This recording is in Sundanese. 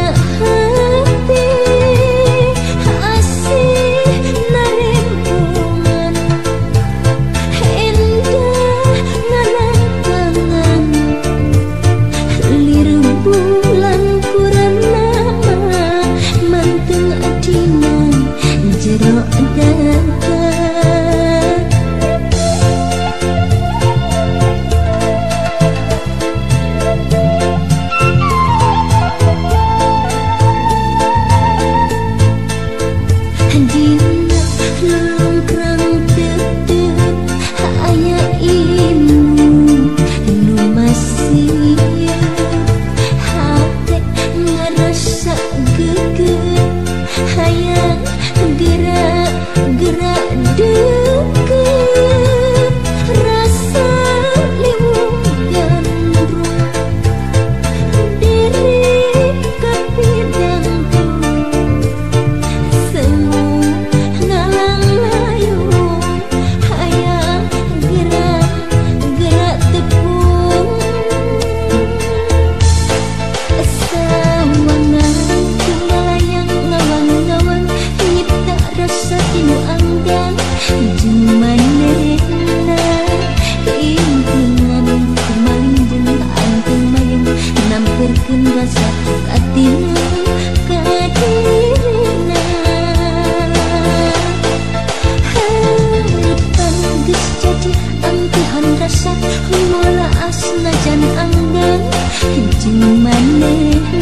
Dina hati asih narembungan endah ngarangkangan lir bulan purnama manteng adina jero dada. Dina lungkrang tetep aya imu nu masih hate ngarasa geget hayang gerak gerak deket rasa liwung gandrung diri kapidangku semu ngalang layu hayang gerak gerak tepung sawangan kumalayang ngawang-ngawang nyipta rasa tinu anggan jeung manehna impungan kumalinjeng anteng mayeng namperkeun rasa katineng kadirina. Harapan geus jadi angtihan rasa mola asnajan anggan jeung manehna.